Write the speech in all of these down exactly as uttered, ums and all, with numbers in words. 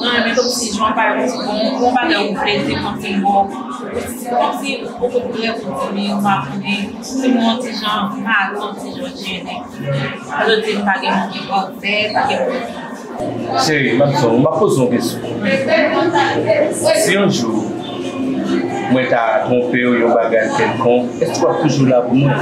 Mwen renmen kòmsi jan w pale yon ti bon, yon bagay ou vle di kòmsi bon. Se kòmsi ou konn rèv ou di li, ou pa konnen. Se yon ti jan mare, yon ti jan jennen. Sa vle di pa gen moun ki pafè, pa gen moun. Cheri, m ap di w, m ap poze w yon kesyon. Si yon jou mwen ta twonpe w yon bagay kèlkonk, èske w ap toujou la pou mwen?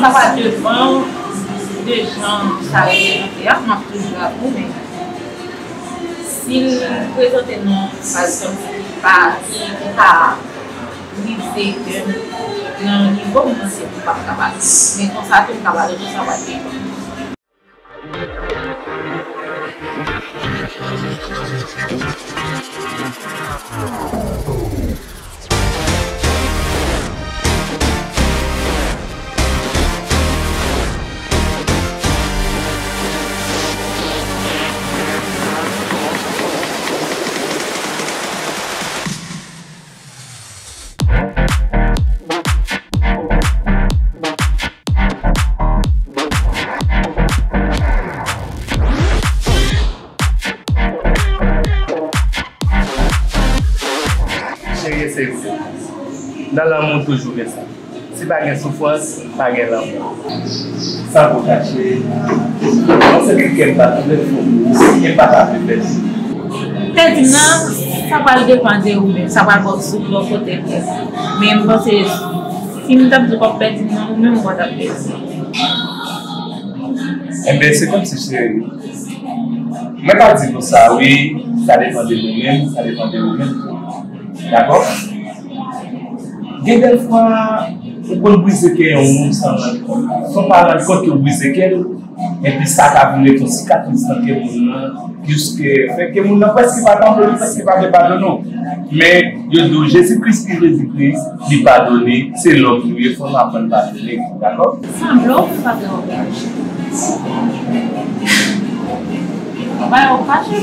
Sa pa depann de jan sa reprezante a, m ap toujou la pou, men si l prezante nan, pa egzanp, ki pa, ki, ki pa rive nan nivo m, se pou m p ap ka pale. Men konsa tou, m ka pale konsa, pa depann. Cheri, eseye koute. Nan lanmou, toujou gen sa. Si pa gen soufrans, pa gen lanmou. Sa pou kache, yon sèl kè m pa twouve fò, e pa ta vle pèdi. Pèdi m nan, sa pral depann de ou menm, sa pral ba w sou bò kote l ye. Men m panse, si m t ap di w p ap pèdi m nan, ou menm ou pa t ap pèdi. Enben, se kòmsi, cheri, mwen pa di nou sa, wi, sa depann de nou menm, sa depann de ou menm tou. Dakò? Gen dèfwa, ou konn brize kè yon moun san rann kont. San w pa rann kont ke w brize kè l, epi sa ka vin ret yon sikatris nan kè moun nan, jiske fè ke moun nan prèske pa tande w, li prèske pa vle padone w. Men, yo di w, Jezi Kris ki Jezi Kris, li padone, se lòm nou ye, fò nou aprann padone, dakò? Sanble w pa gen angaje. Ou pa yo fache.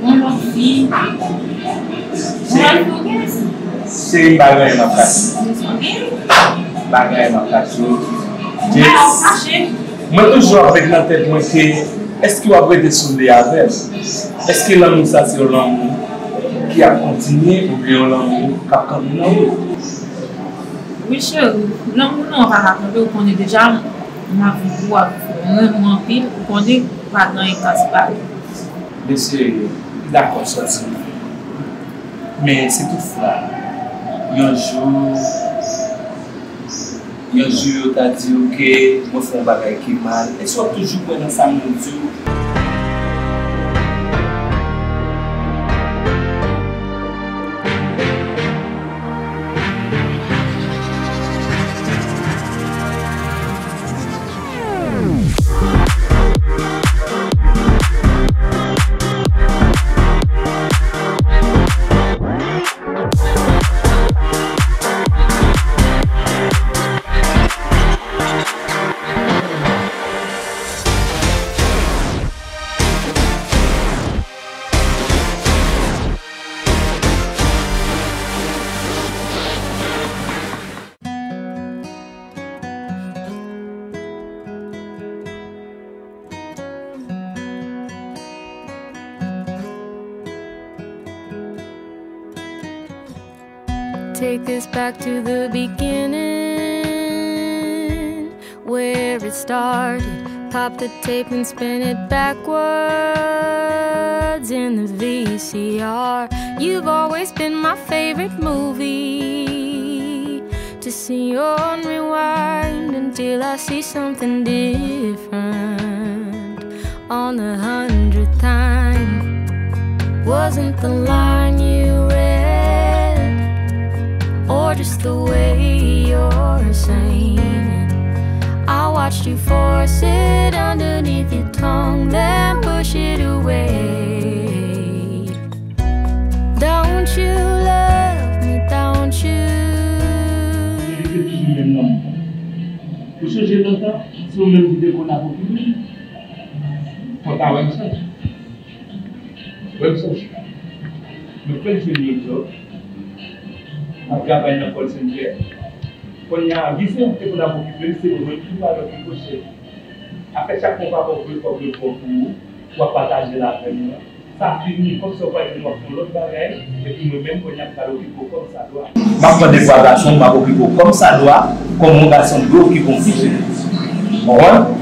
Yon lòt fi. Yon lòt fi ou gen? Cheri, m pa gen anyen m ap kache. M pa gen anyen m ap kache. Mwen toujou ap met nan tèt mwen ke èske w ap rete sou li avè m? Èske lanmou sa se yon lanmou ki ap kontinye oubyen yon lanmou k ap kanpe nan wout? Wi, cheri, lanmou nan pa ka kanpe, ou konnen deja, m ap viv pou w ap renmen m anpil, ou konnen pa gen anyen k ka separe nou. Mesye, m dakò sa w di. Men si toutfwa, yon jou, yon jou yo ta di w ke mwen fè yon bagay ki mal, èske w ap toujou kwè nan sa moun di w? Take this back to the beginning, where it started. Pop the tape and spin it backwards in the V C R. You've always been my favorite movie to see on rewind until I see something different on the hundredth time. Wasn't the line you read, or just the way you're saying it? I watched you force it underneath your tongue, then push it away. Ou sonje lontan, se ou menm ki te konn ap okipe m? Fò w ta wè m chanje. Wè m chanje. Mwen fèk jwenn yon djòb. M ap travay nan call center. Kounye a, vizyon ki te konn ap okipe m, se mwen menm ki pral okipe w, cheri. Apre chak mwa, w pa pran vre kòb yo fò pou ou, w ap pataje l avè m nan. Sa fini, kòm sa w pral di m w ap fè yon lòt bagay, epi mwen menm kounye a m pral okipe w kòm sa dwa. M ap pran devwa gason m, m ap okipe w kòm sa dwa, kòm yon gason dwe okipe yon fi, cheri. Konprann?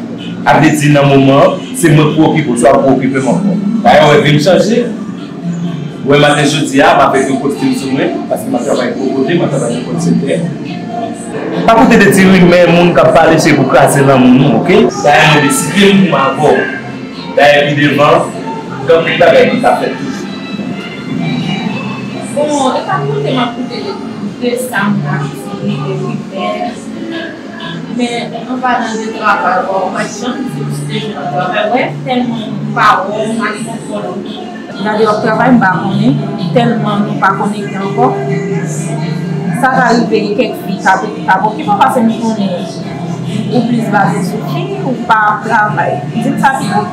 A vle di nan moman an, se mwen pou okipe w, se w ap pou okipe m ankò. Dayè, w wè vi m chanje. Ou wè maten jodi a, m avèk yon kostim sou mwen, paske m ap travay gwo kote, m ap travay nan call center. Pa koute de ti rimè moun k ap pale, cheri, pou kraze lanmou nou, oke? Dayè, mwen deside m pou m avè w. Dayè, pi devan, gen anpil bagay ki ka fèt toujou. Bon, e pa koute m ap koute de, de sa moun ap di, de rimè. Men, an palan de travay, w pa t janm di m si te jwenn yon travay. Wè, tèlman m pa wè w, m ale nan kòl ou. Gade w ap travay, m pa konnen, tèlman nou pa konekte ankò. Sa ka rive gen kèk fi k ap, k ap okipe w, paske m konnen ou plis baze sou fi, ou pa ap travay. Di m sa pito.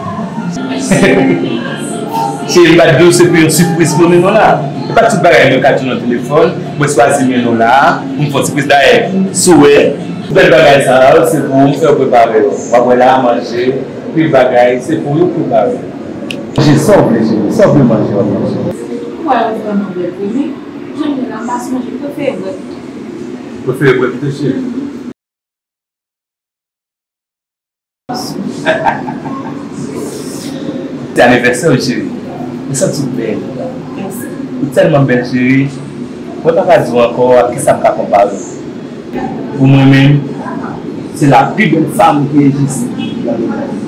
Cheri, m pa t di w se pou yon sipriz mwen mennen w la. E pa tout bagay mwen ka di w nan telefòn, mwen swazi mennen w la, pou m fè yon sipriz. Dayè, si w wè, bèl bagay sa yo, se pou w, m fè yo prepare yo. W ap wè la, manje, pil bagay, se pou yo prepare. Manje sa w vle, cheri, sa w vle manje, w ap manje. Ou wè yo vrèman bèl vre, men jan m ye la, m pa sonje, prefere bwè pito. Prefere bwè pito, cheri. Se anivèsè w, cheri. Mwen santi w bèl. Mèsi. Ou tèlman bèl, cheri. Mwen pa ka di w ankò ak kisa m ka konpare w. Pou mwen menm, se la pi bèl fanm ki egziste nan lemonn.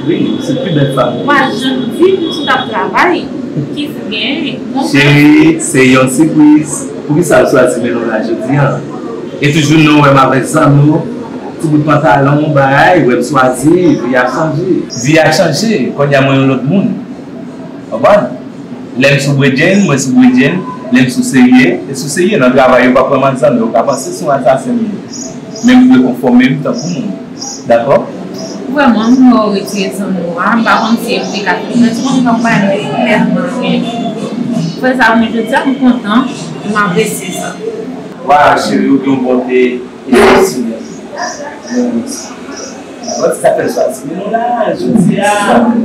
Wi, se pi bèl fanm. Ou pa janm di m si w t ap travay. Kisa w genyen? Cheri, se yon sipriz. Poukisa w chwazi mennen w la jodi a? E toujou non, wè m avèk zanmi w, ti bout pantalon, bagay, wè m swazi, vi a chanje. Vi a chanje, kounye a mwen yon lòt moun. Konprann? Lè m sou bredjenn, mwen sou bredjenn. Lè m sou serye, e sou serye. Nan travay, yo pa pran m ak zanmi, yo ka panse se yon asasen m ye. Men m dwe konfòme m tankou moun. Dakò? Vrèman, m wè w retire zanmi w a, m pa konn si e pou te ka fè. Mwen, ti konn fè yon bagay tèlman byen. Fè sa pou mwen jodi a, m kontan, m apresye sa. Waw, cheri, ou gen yon bonte eksepsyonèl. Mwen renmen sa. Mwen se sa fè m swazi mennen w la, jodi a,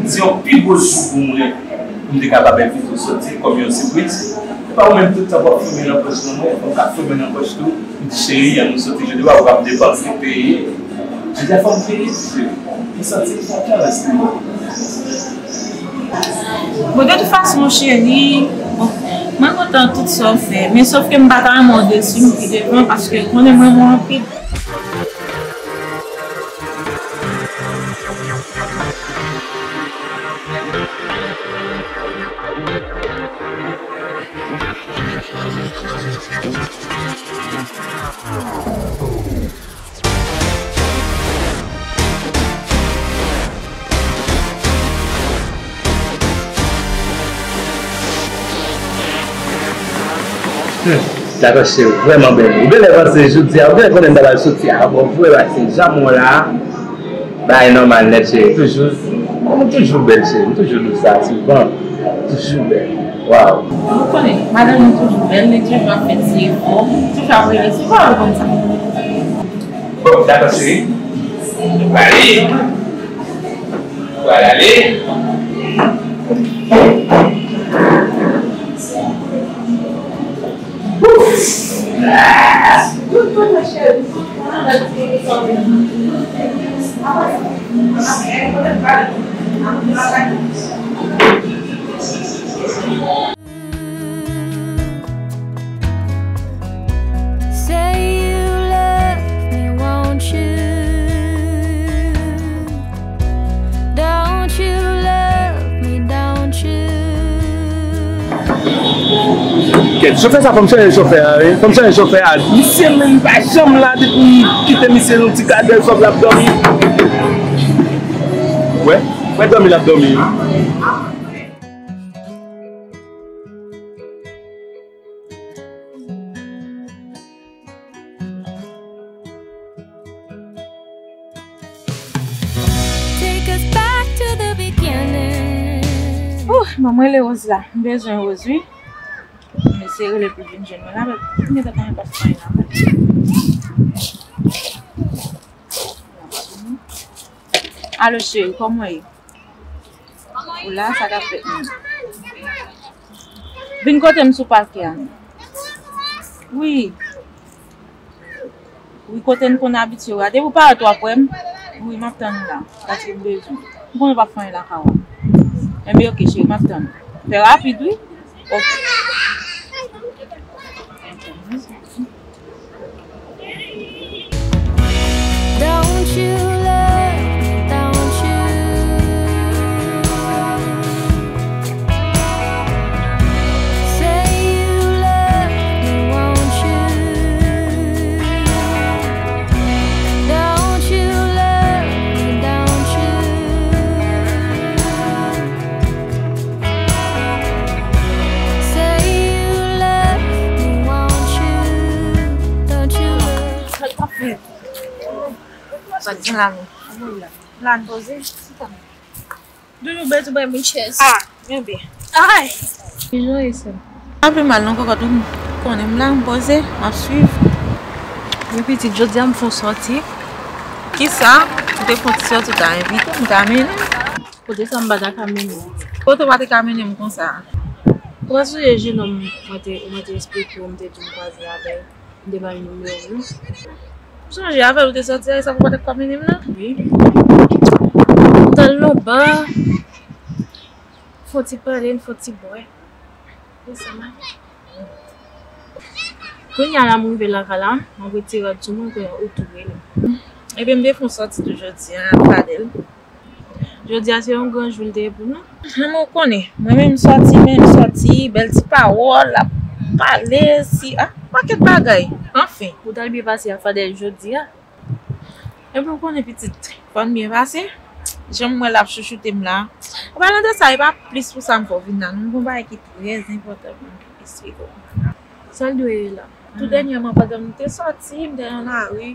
se yon pi gwo jou pou mwen. Pou m te kapab envite w soti kòm yon sipriz. Se pa ou menm tout tan w ap fouye men nan pòch nan mwen, fò m ka fouye men nan pòch tou. M di, cheri, ann nou soti jodi a, ou p ap depanse, peye. Jodi a, fò m peye, cheri. M santi m kontan lè se mwen. Bon, de tout fason, cheri, bon, mwen kontan tout sa w fè. Men sòf ke m pa ta renmen w desi m pi devan, paske ou konnen m renmen w anpil. Hmm. Dakò, cheri, ou vrèman bèl. Ou genlè panse jodi a, ou genlè konnen m ta pral soti avè w vre, paske jan m wè w la a, bagay nòmal nèt, cheri. Toujou, kòm ou toujou bèl, cheri. M toujou di w sa souvan. Toujou bèl. Waw. Ou konnen, madanm nou toujou bèl, li toujou ap fè ti efò, toujou ap rele souvan, ou konn sa. Bon, dakò, cheri. Mwen prale. Pral ale. Say you love me, won't you? Don't you love me, don't you? Kèt, chofè sa, fò m chanje chofè a, wi. Fò m chanje chofè a. Misye menm pa janm la, depi m kite misye yon ti kadè, sòf l ap dòmi. Wè, wè dòmi l ap dòmi, wi. Kèt, Bon, mwen rele Rose la. M bezwen Rose, wi. M eseye rele l pou l vin jwenn mwen la, men m gentan konnen l p ap fè anyen la. Alo, cheri, kòman w ye? Ou la, sa k ap fèt menm? Vin kote m sou pakè a. Wi. Wi, kote n konn abitye w la. Depi w parèt, w ap wè m. Wi, m ap tann ou la. Paske m bezwen w. M konnen w p ap fè anyen lakay ou a. Enben, oke, cheri, m ap tann ou. Fè rapid, wi. Oke. Don't you love me, don't you? Say you love me, won't you? Don't you love me, don't you? Say you love me, won't you? Don't you love Sa k ap fèt? Sa k gen la menm? La n poze? Toujou bezwen bay moun chèz. Ah, men byen. Ay! Ki jan e sè? Pa pi mal non, kòkòt, ou konnen m la, m poze, m ap swiv. Wi pitit, jodi a m fè yon sòti. Kisa? Ou te fè yon ti sòti, ou ta envite m, ou ta mennen m. Kote sa m pa ta ka mennen w? Kote w pa te ka mennen m konsa? Ou pa sonje jenòm mwen te, mwen te esplike w, m te di w m kwaze avè l? M te ba l nimewo w, non. M sonje avè l ou te sòti a, e sa pou w pa t ap ka mennen m nan? Wi. M t al nan ba, fè yon ti pale, n fè yon ti bwè. E sa m. Kounye a la, m rive lakay la, m ap retire rad sou mwen, kounye a ou tou rele m. Ebyen, m te fè yon sòti tou jodi a, Fadèl. Jodi a se yon gran jou l te ye pou nou. Men ou konnen, mwen menm sòti, men sòti, bèl ti pawòl, ap pale, si, ah, pakèt bagay. Anfen. Ou t al byen pase ak Fadèl jodi a? Epi ou konnen pitit, fò n byen pase. Jan m wè l ap chouchoute m la. An palan de sa, e pa plis pou sa m fè w vin la, non, m gon bagay ki trè enpòtan pou m esplike w. Sa l dwe ye la? Tou dènyèman, pandan m te sòti, m te nan lari.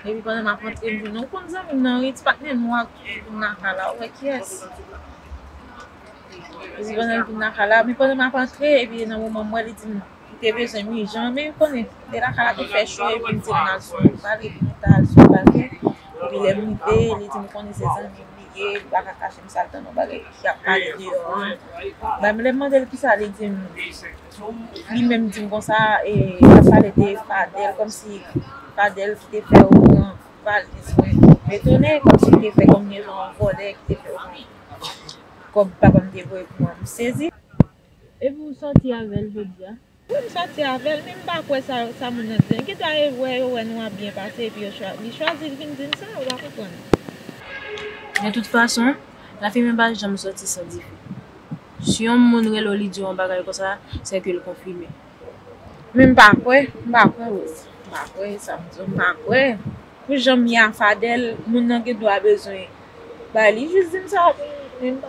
Epi pandan m ap antre, m jwenn yon konn zanmi m nan, wi, ti patnè nou a, ki vin lakay la, ou wè kiyès? Epi pandan l vin lakay la, men pandan m ap antre, epi nan moman m wè li di m li te bezwen m ijan, men ou konnen, de lakay la te fè cho, epi m di l n al sou yon bal, epi nou t al sou yon bal fè. Epi lè m rive, li di m konnen se zanmi m li ye, li pa ka kache m sa l tann yon bagay ki ap pale deyò an. Ban m lè m mande l kisa, li di m, li menm di m konsa, e, l ap pale de Fadèl, kòmsi Fadèl ki te fè yo pran valiz mwen. M etone, kòmsi li te fè konbinezon yon vòlè ki te fè yo pran kòb papa m te voye pou mwen. M sezi. Epi ou sòti avè l jodi a? Wi, m sòti avè l, men m pa kwè sa, sa moun nan di. Gen dwa yo wè, yo wè nou ap byen pase, epi yo chwa-, li chwazi l vin di m sa, ou pa konprann. De tout fason, lafimen pa janm sòti san dife. Si yon moun rele w, li di w yon bagay konsa, se ke l konfime. Men m pa kwè, m pa kwè, Rose. M pa kwè, sa m di w, m pa kwè. Pou jan m ye a Fadèl, moun nan gen dwa bezwen bay li jis di m sa, men m pa.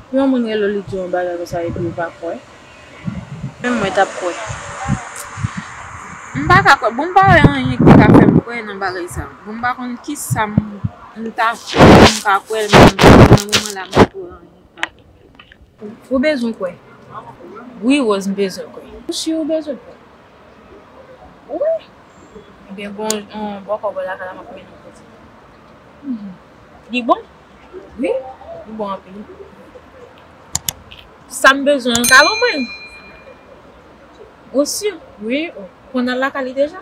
Pou yon moun rele w, li di w yon bagay konsa epi ou pa kwè? Menm mwen t ap kwè. M pa ka kwè. Bon, m pa wè anyen ki ka fè m kwè nan bagay sa. Bon, m pa konn kisa m, m ta fè pou m ka kwè l, men nan moman la, m pa kwè anyen. Ou bezwen kwè? Wi, Rose, m bezwen kwè. Ou si ou bezwen kwè? Wi. Ebyen, gon yon bòkò bò lakay la, m ap mennen w kote. Mhm. Li bon? Wi, li bon anpil. Sa m bezwen an ka ban mwen. Ou si? Wi, ou konn al lakay li deja?